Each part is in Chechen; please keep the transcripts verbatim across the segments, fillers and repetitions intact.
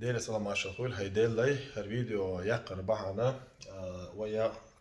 Дела салам-маршал хуьлда хьоме Деллай. ХӀара видео яккхара бахьана, а, вай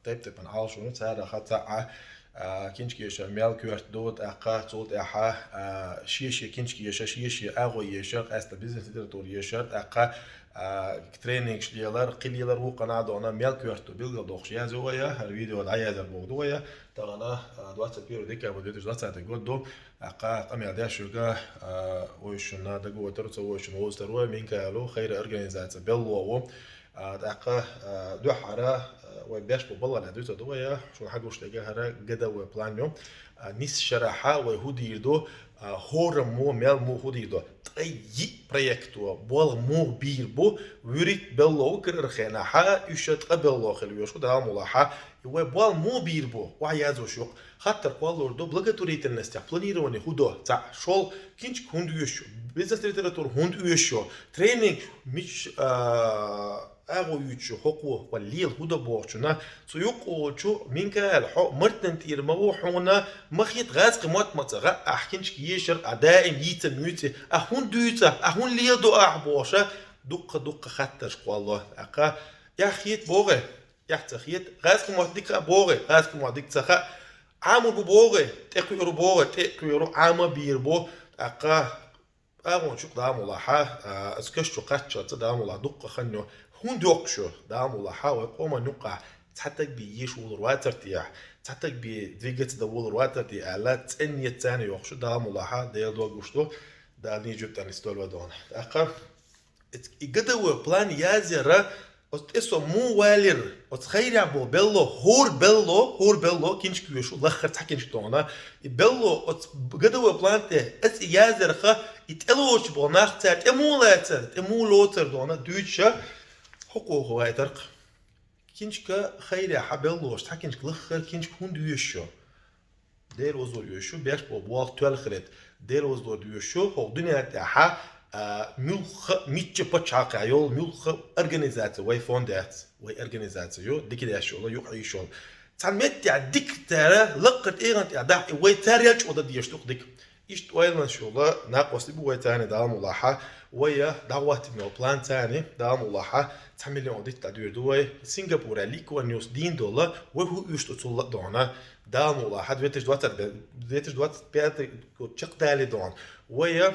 тайп-тайпана Ӏалашонаш, царех цхьаъ, а, киншка ешар мел коьрта ду, тӀаккха цул тӀехьа, а, шен-шен киншка ешар, шен-шен агӀо ешар, къаьстта бизнес-литература ешар, тӀаккха, а, тренингаш лелар, кхы лелар вукхана дона мел коьрта ду билгалдохуш язъю вай, хӀара видео дӀаязъяр бохург ду вай. Тахана, а, двадцать первое декабря две тысячи двадцатый год ду. ТӀаккха къамел деш верг, а, вай шуна дагавойтар, ца вай шуна вовзийтар вай, Минкаил ву, «Хайра» организаци белло ву. А, тӀаккха, а, дуьххьара, а, вай беш бу балгӀа дуьйцур ду вай, шуна хьагуш дерг хӀара годовой план ю. А, нийсса шарахь вай хӀу дийр ду, а, хӀораммо, мел мо хӀу дийр ду. Ткъе йиъ проект ву, болх муха бийр бу, вуьрхӀитта белло ву карарчу хенахь, уьш ткъе белло хила везаш ву, Дала мукъалахь, и вай болх муха бийр бу, охьа язъеш ю-кх. Хаттар кхоллалур ду, благотворительностех планирование хӀу до, цхьаъ, шолгӀа, киншка хӀунда оьшу, бизнес-литература хӀунда оьшу, тренинг мича, а, агӀо юьйцуш ю хӀокхо, вай лела хӀу до бохучунна, цу юккъе волчу Минкаил, хьо Мартанан тӀера ма ву, хьуна ма хета гӀазкхи мотт ма ца хаьа, ахь киншка ешар, ахь даим йийца ма юьйций, ахь хӀунда дуьйцу, ахь хӀунда леладо ахь бохуш, дуккха-дуккха хаттарш кхоллало. ТӀаккха, эхь хета бохий? Эхь ца хета. ГӀазкхи мотт дика хаьа бохий? ГӀазкхи мотт дика ца хаьа. Ӏамор бу бохий? ТӀекхуьур бу бохий? ТӀекхуьур, Ӏама бийр бу. ТӀаккха агӀончух Дала мукъалахь, а, аса каш чу кхаччалца Дала мукъалахь дуккха хан ю. ХӀунда йоккхуш ю? Дала мукъалахь вай къоман юккъехь цхьа таг бен еш волур вацар те, цхьа таг бен двигаться дан волур вацар те аьлла, цӀена ният царна йоккхуш ю, Дала мукъалахь Дела дог гуш ду, Дала нийса жуьгтӀанна стол вадогӀна. ТӀаккха и годовой план язъяра, оцу тӀе со муха валийра, оцу «Хайра» боху белло, хӀора белло, хӀора белло киншка оьшу, лаххара цхьа киншка дона. И белло оцу годовой план тӀе аса и язъярах, и тӀелоцуш болу нах цара тӀе муха лацара, тӀе муха лоцара дона, дуьйцуш, хӀокхо вайтарх. Киншка «Хайра» хьан беллош, цхьа киншка, лаххара киншка хӀунда оьшу? Дела вазор оьшу, беш бо болх тоьлла хилийта. Дела вазор оьшу, хӀокху дуьнен тӀехь, а, муьлхха а, мичча пачхьалкхехь йолу муьлхха а организаци вай фонд яц, вай организаци ю, дика деш йолу, юкъа йиш йолу. Цхьана меттехь дика цара лаккхара тӀегӀан тӀехь дахьа, и вай царел чӀогӀа дан дезаш ду-кх дика. Иштта ойланаш йолу накъостий бу вай царна, Дала мукъалахь, вай дӀахӀоттийна йолу план царна, Дала мукъалахь, цхьа миллион дитта дӀадуьйр ду вай. Сингапуре Ли Куан Юс дийна долу, вай хӀу оьшу цул а дона. Дала мукъалахь, две тысячи двадцать, две тысячи двадцать пятый год чекхдалий дона. Вай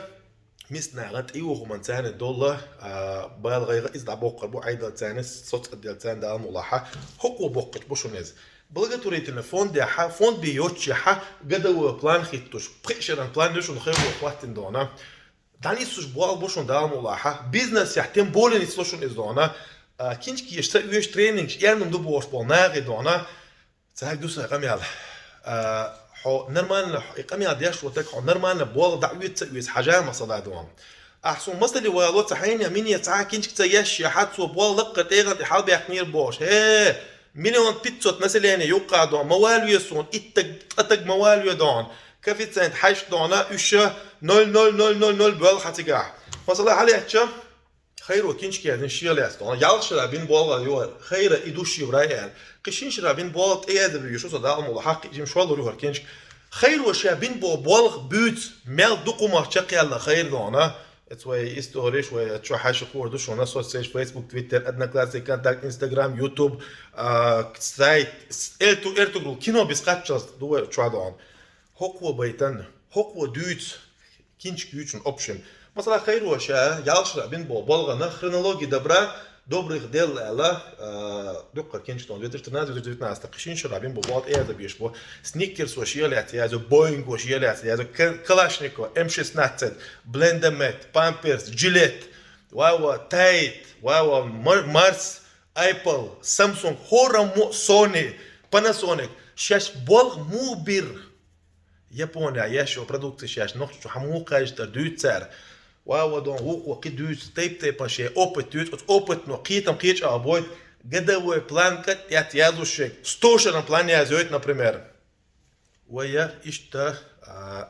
миска нахана тӀеюху хӀуманна царна долу, а, бала-гӀайгӀа иза дӀабоккхур бу, Ӏедал царна, соцкъа дел царна, Дала мукъалахь, хӀокхо боккхуш бу шуна иза. Благотворительный фондехь, фонд бен йоццушехь, годовой план хӀиттош, пхи шеран план ю шуна, хӀокхо хӀоттийна дона. ДӀанисдеш болх бу шуна, Дала мукъалахь, бизнесехь тем более нисло шуна иза дона. А, киншка еш ца оьшу, тренингаш эрна ду бохуш болу нахе дона. Цаьрга ду сан къамел. А, хьо нормально, и къамел деш волу стаг, хьо нормально болх дӀа оьцу ца оьцу хьажа, масала, дона. Ахь суна масале вало, цхьа хьенех, минех цхьа а киншка ца еш, я хьан цо болх лаккхара тӀегӀан тӀе хьалабаьккхинера бохуш. Хе, миллион пятьсот население юккъехь дона, ма валаве суна, итт таг, ткъа таг ма валаве дона. Коэффициент хьаьжча дона, уьш ноль ноль ноль ноль ноль боьлху хьан цигахь. Масала, хьалаьцча, Хайро киншка яздина шен лаьцна дона, ялх шарахь бина болх ю хӀара, Хайра, и ду шен врай аьлла. Кхин шина шарахь бина болх тӀеязъян буьйшу со, Дала мукъалахь, кхин жима шолгӀа ю хӀара киншка. Хайро ша бина бо-, болх буьйцу, мел дукха хӀумах чекхъяьлла Хайра дона. Эца вай историш, вай чу хьаьжча хуур ду шуна, соцсеташ, Facebook, Twitter, Одноклассник, Контакт, Instagram, YouTube, а, сайт, с-, элту-, эртугрул кино бис кхаччалц ду вай чохь дона. ХӀокхо байтанна, хӀокхо дуьйцу, киншка юьйцун общем. Масала, Хайро ша ялх шарахь бина бо-, болгӀана «Хронология добра», «Добрых дел» аьлла, а, дуккха киншка дона, две тысячи тринадцать, две тысячи девятнадцать, кхин шина шарахь бина бо-, болх тӀеязъян буьйшу бо. Сникерсо шен лаьцна язъю, Боингу шен лаьцна язъю, К-, Калашников, М шестнадцать, Блендамет, Памперс, Джилет, вай-вай, Тайд, вай-вай, Мар-, Марс, Айпл, Самсунг, хӀораммо, Сони, Панасоник, шаьш болх муха бира? Японехь еш йолу продукци шаьш нохчочу хьан муха кхаьжча тара дуьйцу цара. Вай-вай дона, вукхо кхин дуьйцу, тайп-тайпана шен опыт дуьйцу, оцу опытно кхетам кхечу а бойту, годовой план кӀат-кӀат язъеш шайга, сто шеран план язйойту, например. Вай иштта, а,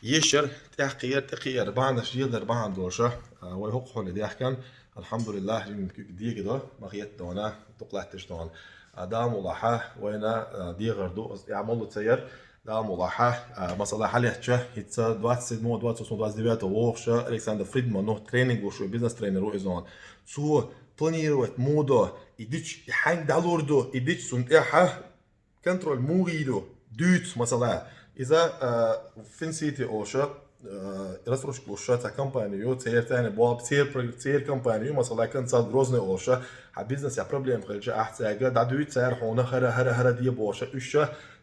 ешар, тӀаьхьакхиар, тӀекхиар, бахьанаш леладар бахьана долуш, а, вай хӀокху хьоле даьхкина, алхьамдулиллахь, жимма куьг дегадо, ма хетта дона, дукха латташ дона. А, Дала мукъалахь, вайна, а, дегӀар ду, аса тӀехь молла ца яр, Дала мукъ лахь, а, масала хьалечча, хӀинца двадцать седьмого, двадцать восьмого, двадцать девятого вогӀуш Александр Фридман, ну, тренинг ву шу, бизнес-тренер ву иза. Цо планировать модо, и дича, и хьанг далур ду, и дича цун тӀехьа контроль мугӀийду, дуьйцу, масала. Иза, а, Финсити олуш, а, рассрочка луш цхьа компани ю, церан царна боху, церан про-, церан компани ю, масала, Консалт Грозный олуш, хьан бизнесехь проблема хилча, ахь цаьрга дӀадуьйцу, цара хьуна хӀара, хӀара, хӀара де бохуш, уьш,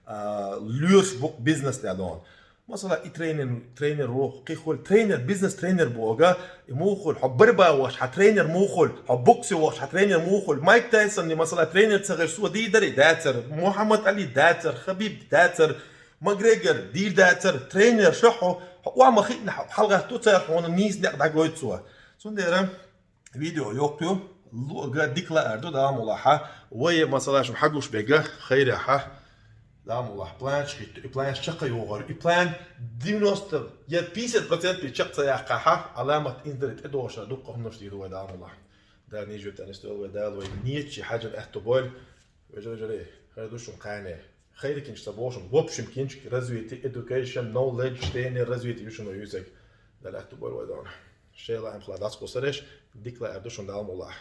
а, лоьраш бу-кх бизнес тӀе дона. Масала, и тренер, тренер ву, кхин хуьлу тренер, бизнес-тренер боху, и муха хуьлу, хьо барба вохуш, хьан тренер муха хуьлу, хьо боксе вохуш, хьан тренер муха хуьлу, Майк Тайсон, масала, тренер ца хилча, цо дийр дарий, дацара, Мухаммад Али, дацара, Хабиб, дацара, Макгрегор, дийр дацара, тренер ша хьо, хьо охьа ма хиъна, хьо хьалагӀатто цара хьуна нийса некъ дӀагойту цо. Цундела видео йоккха ю, луъург дика лаар ду, Дала мукъ лахь. Вай, масала, шуна хьагуш берг хайрехь, Дала мукъ лахь, планаш хӀитта, и планаш чекхйохур, и план девяносто я пятьдесят процентов чекх ца яккхахь, Ӏаламат инзаре тӀедогӀуш дуккха хӀуманаш дийр ду вай, Дала мукъ лахь. Дала нийсо тӀе нисдойла вай, Дала вай нийсачу хьаьжжина аьтто бойла. Вежарий, вежарий, хӀара ду шуна кхане. Хайракинчу ца боху шуна, в общем, кинчу развитие, education, knowledge, чтение, развитие ю шуна юьсург. Дала аьтто бойла вай, Дала. Шайн лаам хила дӀасакхуссурш, дика лаар ду шуна, Дала мукъ лахь.